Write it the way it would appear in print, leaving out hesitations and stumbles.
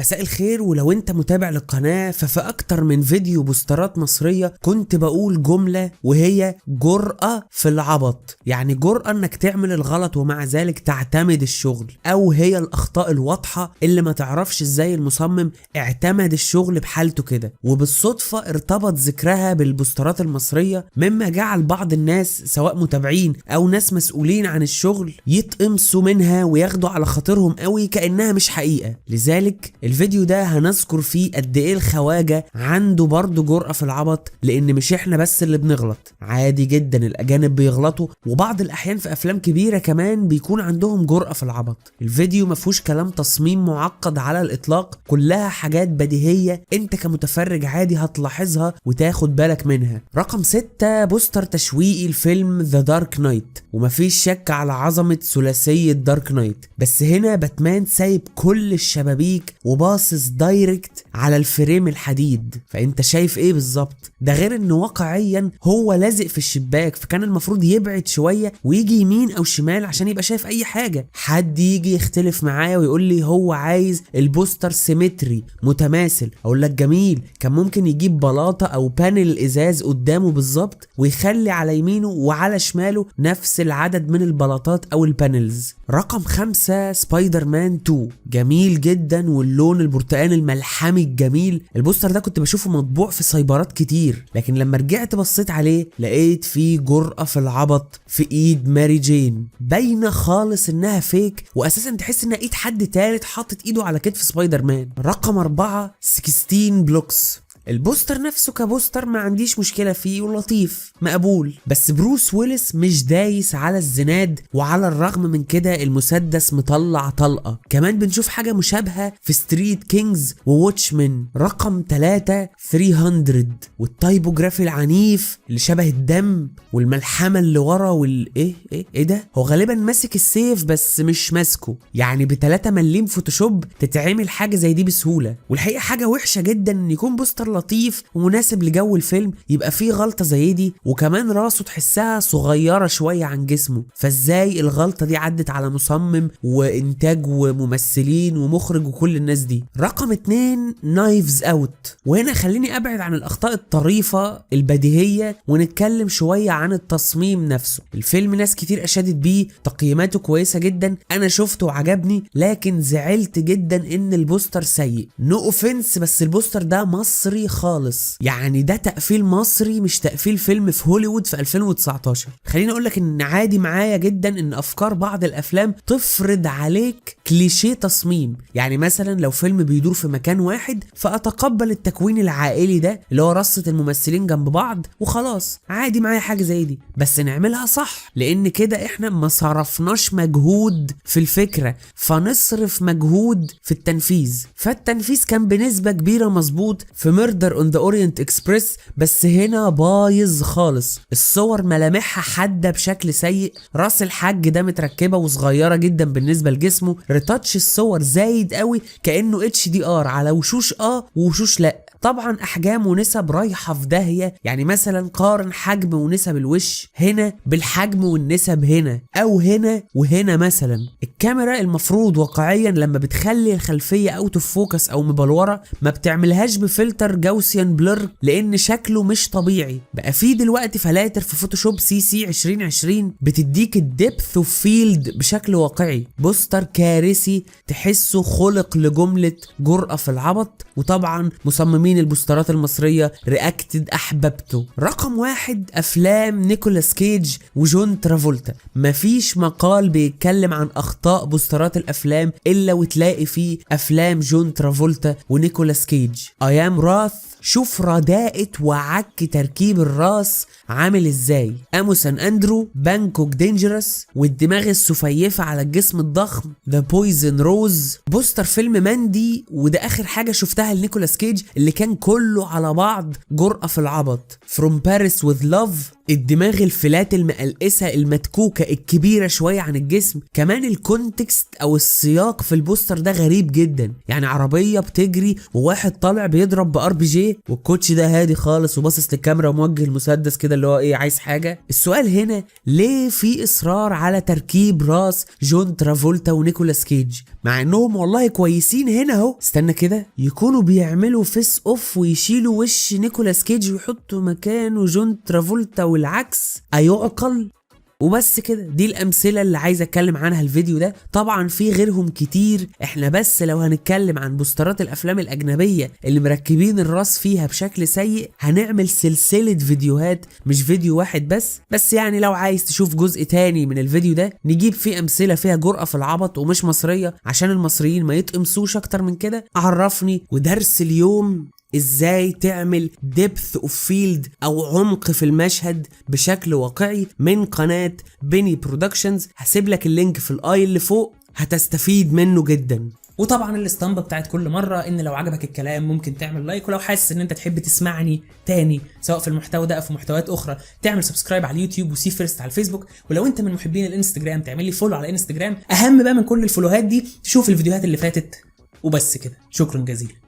مساء الخير. ولو انت متابع للقناة ففي اكتر من فيديو بوسترات مصرية كنت بقول جملة وهي جرأة في العبط، يعني جرأة انك تعمل الغلط ومع ذلك تعتمد الشغل، او هي الاخطاء الواضحة اللي ما تعرفش ازاي المصمم اعتمد الشغل بحالته كده، وبالصدفة ارتبط ذكرها بالبوسترات المصرية، مما جعل بعض الناس سواء متابعين او ناس مسؤولين عن الشغل يتقمصوا منها وياخدوا على خاطرهم قوي كأنها مش حقيقة. لذلك الفيديو ده هنذكر فيه قد ايه الخواجة عنده برضه جرأة في العبط، لان مش احنا بس اللي بنغلط، عادي جدا الاجانب بيغلطوا، وبعض الاحيان في افلام كبيرة كمان بيكون عندهم جرأة في العبط. الفيديو ما فيهوش كلام تصميم معقد على الاطلاق، كلها حاجات بديهية انت كمتفرج عادي هتلاحظها وتاخد بالك منها. رقم 6 بوستر تشويقي لفيلم The Dark Knight، ومفيش شك على عظمة ثلاثية Dark Knight، بس هنا باتمان سايب كل الشبابيك وباصص direct على ال frame الحديد، فانت شايف ايه بالظبط؟ ده غير ان واقعيا هو لازق في الشباك، فكان المفروض يبعد شوية ويجي يمين او شمال عشان يبقى شايف اي حاجة. حد يجي يختلف معايا ويقول لي هو عايز البوستر symmetry متماثل، اقول لك جميل، كان ممكن يجيب بلاطة او panel ازاز قدامه بالظبط ويخلي على يمينه وعلى شماله نفس العدد من البلاطات او ال panels. رقم 5 سبايدر مان 2، جميل جدا واللون البرتقاني الملحمي الجميل. البوستر ده كنت بشوفه مطبوع في سايبرات كتير، لكن لما رجعت بصيت عليه لقيت فيه جرأة في العبط في ايد ماري جين، باينة خالص انها fake، واساسا تحس انها ايد حد تالت حاطط ايده على كتف سبايدر مان. رقم 4 16 Blocks، البوستر نفسه كبوستر ما عنديش مشكلة فيه ولطيف مقبول، بس بروس ويلس مش دايس على الزناد، وعلى الرغم من كده المسدس مطلع طلقة. كمان بنشوف حاجة مشابهة في Street Kings و Watchmen. رقم 3 300، وال typography العنيف اللي شبه الدم والملحمة اللي ورا وال ايه ايه ايه ده، هو غالبا ماسك السيف بس مش ماسكه، يعني ب3 مليم فوتوشوب تتعمل حاجة زي دي بسهولة. والحقيقة حاجة وحشة جدا ان يكون بوستر لطيف ومناسب لجو الفيلم يبقى فيه غلطة زي دي، وكمان راسه تحسها صغيرة شوية عن جسمه، فازاي الغلطة دي عدت على مصمم وانتاج وممثلين ومخرج وكل الناس دي؟ رقم 2 Knives Out، وهنا خليني ابعد عن الاخطاء الطريفة البديهية ونتكلم شوية عن التصميم نفسه. الفيلم ناس كتير اشادت بيه، تقييماته كويسة جدا، انا شفته وعجبني، لكن زعلت جدا ان البوستر سيء. no offense، بس البوستر ده مصري خالص، يعني ده تقفيل مصري مش تقفيل فيلم في هوليوود في 2019. خليني اقول لك ان عادي معايا جدا ان افكار بعض الافلام تفرض عليك كليشيه تصميم، يعني مثلا لو فيلم بيدور في مكان واحد فاتقبل التكوين العائلي ده اللي هو رصة الممثلين جنب بعض وخلاص، عادي معايا حاجة زي دي، بس نعملها صح، لان كده احنا ما صرفناش مجهود في الفكرة فنصرف مجهود في التنفيذ. فالتنفيذ كان بنسبة كبيرة مظبوط في Murder on the Orient Express، بس هنا بايظ خالص. الصور ملامحها حادة بشكل سيء، راس الحاج ده متركبة وصغيرة جدا بالنسبة لجسمه، retouch الصور زايد قوي كأنه HDR على وشوش ووشوش لا. طبعا احجام ونسب رايحة في داهيه، يعني مثلا قارن حجم ونسب الوش هنا بالحجم والنسب هنا او هنا وهنا. مثلا الكاميرا المفروض واقعيا لما بتخلي الخلفية out of focus او مبلوره ما بتعملهاش ب filter Gaussian blur لان شكله مش طبيعي. بقى في دلوقتي فلاتر في فوتوشوب CC 2020 بتديك ال depth of field بشكل واقعي. بوستر كارثي تحسه خلق لجملة جرأة في العبط، وطبعا مصممين البوسترات المصرية reacted احببته. رقم 1 افلام نيكولاس كيج وجون ترافولتا. مفيش مقال بيتكلم عن اخطاء بوسترات الافلام الا وتلاقي فيه افلام جون ترافولتا ونيكولاس كيج. I Am Wrath، شوف رداءة وعك تركيب الراس عامل ازاي. Amos 'n Andrew، Bangkok Dangerous، والدماغ السفيفة على الجسم الضخم. The Poison Rose، بوستر فيلم ماندي، وده اخر حاجة شفتها لنيكولاس كيج اللي كان كله على بعض جرأة في العبط. From Paris with Love. الدماغ ال flat المقلقسه المدكوكه الكبيرة شوية عن الجسم. كمان ال context او السياق في البوستر ده غريب جدا، يعني عربية بتجري وواحد طالع بيضرب ب RPG، والكوتش ده هادي خالص وباصص للكاميرا وموجه المسدس كده اللي هو ايه، عايز حاجة. السؤال هنا ليه في اصرار على تركيب راس جون ترافولتا ونيكولاس كيج مع انهم والله كويسين هنا اهو؟ استنى كده، يكونوا بيعملوا face off ويشيلوا وش نيكولاس كيج ويحطوا مكانه جون ترافولتا والعكس، ايعقل؟ وبس كده، دي الامثلة اللي عايز اتكلم عنها الفيديو ده. طبعا في غيرهم كتير، احنا بس لو هنتكلم عن بوسترات الافلام الاجنبية اللي مركبين الراس فيها بشكل سيء هنعمل سلسلة فيديوهات مش فيديو واحد بس. بس يعني لو عايز تشوف جزء تاني من الفيديو ده نجيب فيه امثلة فيها جرأة في العبط ومش مصرية عشان المصريين ما يتقمصوش اكتر من كده، عرفني. ودرس اليوم ازاي تعمل depth of field او عمق في المشهد بشكل واقعي من قناة بيني Productions. هسيب لك ال link في ال i اللي فوق، هتستفيد منه جدا. وطبعا الاسطمبه بتاعت كل مرة، ان لو عجبك الكلام ممكن تعمل like، ولو حاسس ان انت تحب تسمعني تاني سواء في المحتوى ده او في محتويات اخرى تعمل subscribe على اليوتيوب و see first على الفيسبوك، ولو انت من محبين الانستجرام تعمل لي follow على انستجرام. اهم بقى من كل الفولوهات دي تشوف الفيديوهات اللي فاتت. وبس كده، شكرا جزيلا.